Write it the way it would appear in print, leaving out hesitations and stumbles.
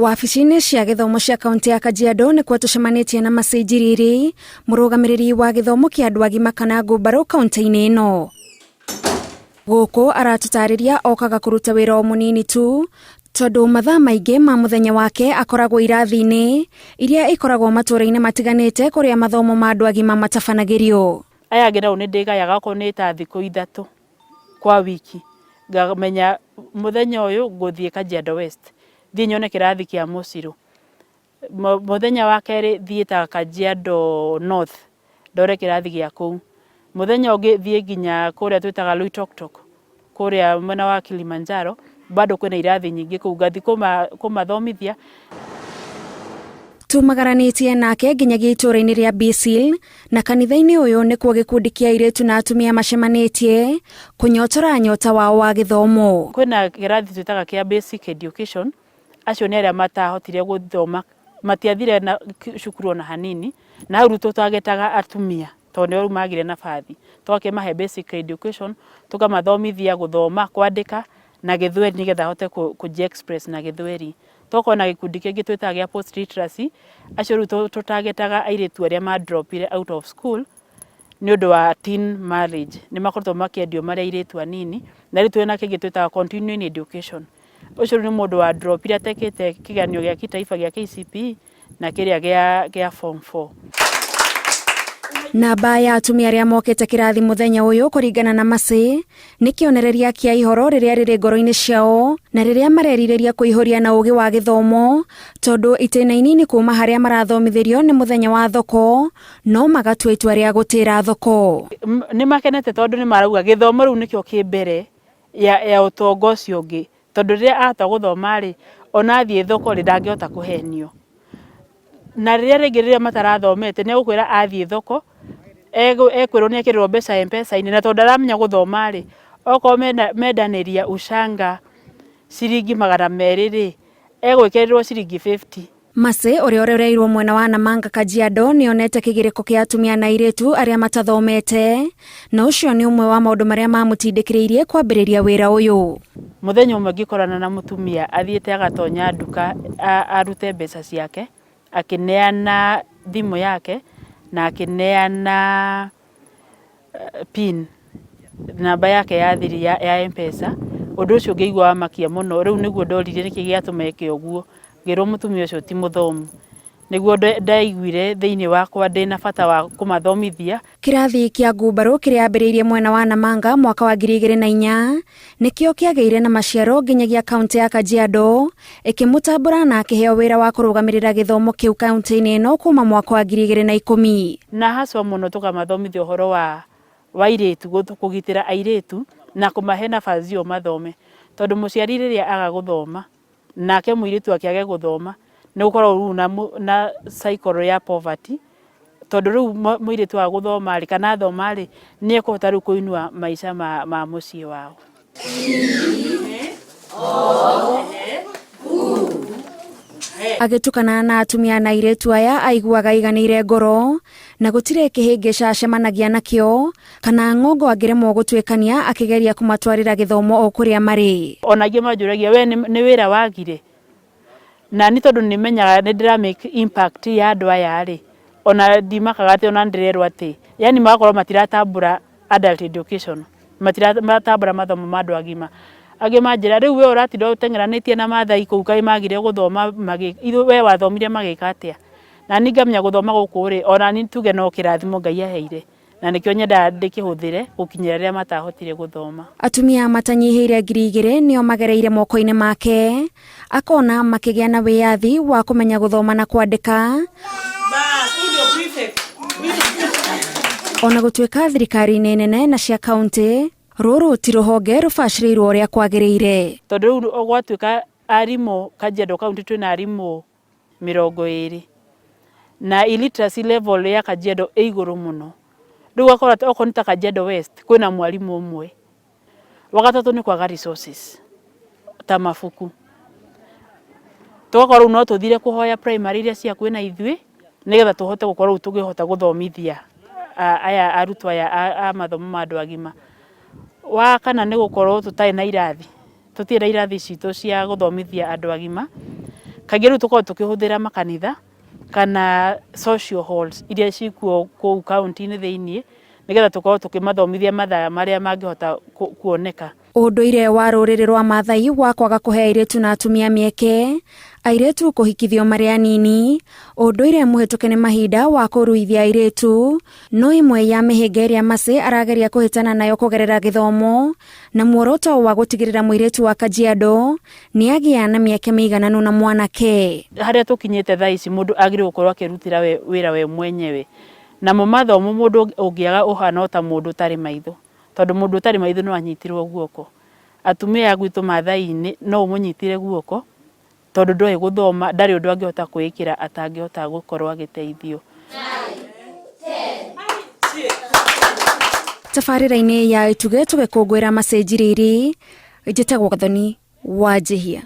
Wabici-inĩ cia gĩthomo cia kaunti ya Kajiado nĩkuo tũcemanĩtie na Mercy Njiriri, mũrũgamĩrĩri wa gĩthomo kĩa andũ agima kana ngumbarũ kaunti-inĩ ĩno. Gũkũ aratũtarĩria okaga kũruta wĩra o mũnini tu tondũ mathaa maingĩ ma mũthenya wake akoragwo irathi-inĩ iria ikoragwo matũũra-inĩ matiganĩte kũrĩa mathomo ma andũ agima matabanagĩrio. Aya angĩ nao nĩ ndĩgayaga okorwo nĩ ta thikũ 3 kwa wiki, ngamenya mũthenya ũyũ ngũthiĩ Kajiado West, thiĩ nyone kĩrathi kĩa Mũcirũ. Mũthenya wa kerĩ thiĩ ta Kajiado North, ndore kĩrathi gĩa kũu. Mũthenya ũngĩ thiĩ nginya kũrĩa twĩtaga Loitoktok, kũrĩa mwena wa Kilimanjaro, bado kwĩna irathi nyingĩ kũu, ngathiĩ kũmathomithia. Tumagaranĩtie nake nginyagia itũũra-inĩ rĩa Bisil na kanitha-inĩ ũyũ nĩkuo gĩkundi kĩa airĩtu na atumia macemanĩtie kũnyotora nyota wao wa gĩthomo. Kwĩna kĩrathi twĩtaga kĩa basic education, acio nĩ arĩa matahotire gũthoma, matiathire na cukuru ona hanini, na hau rĩu tũtagetaga atumia tondũ nĩo rĩu magire nabathi. Tũgakĩmahe basic education, tũkamathomithia gũthoma, kwandĩka na gĩthweri nĩgetha ahote kũ express na gĩthweri. Tũgakorwo na gĩkundi kĩngĩ twĩtaga gĩa post literacy, acio rĩu tũtagetaga airĩtu arĩa ma drop ire out of school nĩ ũndũ wa teen marriage. Nĩ makoretwo makĩendio marĩ airĩtu anini, na rĩu twĩna kĩngĩ twĩtaga continuing education. Ũcio rĩu nĩ mũndũ wa drop ire atekĩte kĩgeranio gĩa kitaifa gĩa KCPE na kĩrĩa gĩa form 4. Namba ya atumia arĩa mokĩte kĩrathi mũthenya ũyũ kũringana na Mercy nĩ kĩonereria kĩa ihoro rĩrĩa rĩrĩ ngoro-inĩ ciao na rĩrĩa marerirĩria kũihũria na ũgĩ wa gĩthomo tondũ itĩna inini kuma harĩa marathomithĩrio nĩ mũthenya wa thoko no magatua itua rĩa gũtĩra thoko. Nĩ makenete tondũ nĩ marauga gĩthomo rĩu nĩkĩo kĩ mbere ya ũtonga ũcio ũngĩ, tondũ rĩrĩa ahota gũthoma rĩ, ona athiĩ thoko rĩ, ndangĩhota kũhenio. Na rĩrĩa rĩngĩ rĩrĩa matarathomete nĩ egũkwĩra athiĩ thoko, ekwĩrwo nĩ ekĩrĩrwo mbeca M-Pesa-inĩ, na tondũ ndaramenya gũthoma rĩ, okorwo mendanĩria ucanga ciringi 200 rĩ, egwĩkĩrĩrwo ciringi 50. Mercy ũrĩa ũrereirwo mwena wa Namanga Kajiado nĩonete kĩgirĩko kĩa atumia na airĩtu arĩa matathomete na ũcio nĩ ũmwe wa maũndũ marĩa mamũtindĩkĩrĩirie kwambĩrĩria wĩra ũyũ. Mũthenya ũmwe ngĩkorana na mũtumia athiĩte agatonya nduka arute mbeca ciake, akĩneana thimũ yake na akĩneana pin, namba yake ya thiri ya M-Pesa. Ũndũ ũcio ngĩigua wamakia mũno, rĩu nĩguo ndoririe nĩkĩ gĩatũma eke ũguo, ngĩrwo mũtumia ũcio ti mũthomu. Nĩguo ndaiguire thĩinĩ wakwa ndĩna bata wa kũmathomithia. Kĩrathi kĩa ngumbarũ kĩrĩa ambĩrĩirie mwena wa Namanga mwaka wa 2004 nĩkĩo kĩagĩire na maciaro nginyagia kaunti ya Kajiado ĩkĩmũtambũra na akĩheo wĩra wa kũrũgamĩrĩra gĩthomo kĩu kaunti-inĩ ĩno kuma mwaka wa 2010. Na haswa mũno tũkamathomithia ũhoro wa airĩtu, kũgitĩra airĩtu na kũmahe nabathi ĩyo mathome, tondũ mũciari rĩrĩa aga gũthoma nake mũirĩtu wake age gũthoma, nĩ gũkoragwo rĩu na cycle ya poverty, tondũ rĩu mũirĩtu aga gũthoma rĩ, kana athoma rĩ, nĩ ekũhota rĩu kũinua maica ma mũciĩ wao. Agĩtukana na atumia na airĩtu aya aiguaga aiganĩire ngoro na gũtirĩ kĩhĩngĩca acemanagia nakĩo kana ng'ongo angĩremwo gũtuĩkania akĩgeria kũmatwarĩra gĩthomo o kũrĩa marĩ. Ona angĩ manjũragia we nĩ wĩra wagire, na niĩ tondũ nĩ menyaga nĩ ndĩra make impact ya andũ aya rĩ, ona ndimakaga atĩ ona ndĩrerwo atĩ, yani magakorwo matiratambũra adult education, matiratambũra mathomo ma andũ agima. Angĩ manjĩra rĩu we ũratinda ũteng'eranĩtie na Maathai kũu kaĩ magire gũthoma we wathomire magĩka atĩa? Na niĩ ngamenya gũthoma gũkũ rĩ, ona niĩ tuge no kĩrathimo Ngai aheire, na nĩkĩo nyendaga ndĩkĩhũthĩre gũkinyĩra arĩa matahotire gũthoma. Atumia matanyihĩire 2000 nĩo magereire moko-inĩ make, akona makĩgĩa na wĩyathi wa kũmenya gũthoma na kwandĩka. Ona gũtuĩka thirikari-inĩ nene na cia kaunti, rũrũ ti rũhonge rũbacĩrĩirwo ũrĩa kwagĩrĩire. Tondũ rĩu gwatuĩka arimũ Kajiado County twĩna arimũ 20 na illiteracy level ya Kajiado ĩ igũrũ mũno. Rĩu ũgakora okorwo nĩ ta Kajiado West kwĩna mwarimũ ũmwe. Wa gatatũ nĩ kwaga resources ta mabuku. Tũgakorwo rĩu no tũthire kũhoya primary iria ciĩ hakuhĩ na ithuĩ nĩgetha tũhote gũkorwo rĩu tũkĩhota gũthomithia aya arutwo aya a mathomo ma andũ agima. Wa kana nĩ gũkorwo tũtarĩ na irathi, tũtirĩ na irathi citũ cia gũthomithia andũ agima. Kaingĩ rĩu tũkoragwo tũkĩhũthĩra makanitha kana social halls iria cikuo kũu kaunti-inĩ thĩiniĩ, nĩgetha tũkorwo tũkĩmathomithia mathaa marĩa mangĩhota kuoneka. Ũndũire wa rũrĩrĩ rwa Maathai wa kwaga kũhe airĩtu na atumia mĩeke, airĩtu kũhikithio marĩ anini, ũndũire mũhĩtũke nĩ mahinda wa kũruithia airĩtu, no ĩmwe ya mĩhĩnga ĩrĩa Mercy arageria kũhĩtana nayo kũgerera gĩthomo, na muoroto wa gũtigĩrĩra mũirĩtu wa Kajiado nĩ agĩa na mĩeke mĩigananu na mwanake. Harĩa tũkinyĩte thaa ici mũndũ agĩrĩirwo gũkorwo akĩrutĩra wĩra we mwenyewe. Namo mathomo mũndũ ũngĩaga ũhana o ta mũndũ ũtarĩ maitho, tondũ mũndũ ũtarĩ maitho no anyitirwo guoko. Atumia a gwitũ Maathai-inĩ no ũmũnyitire guoko tondũ ndoĩ gũthoma, ndarĩ ũndũ angĩhota kwĩĩkĩra atangĩhota gũkorwo agĩteithio. Tabarĩra-inĩ ya Ituge tũgĩkũngũĩra Mercy Njiriri, njĩtagwo Gathoni Wanjihia.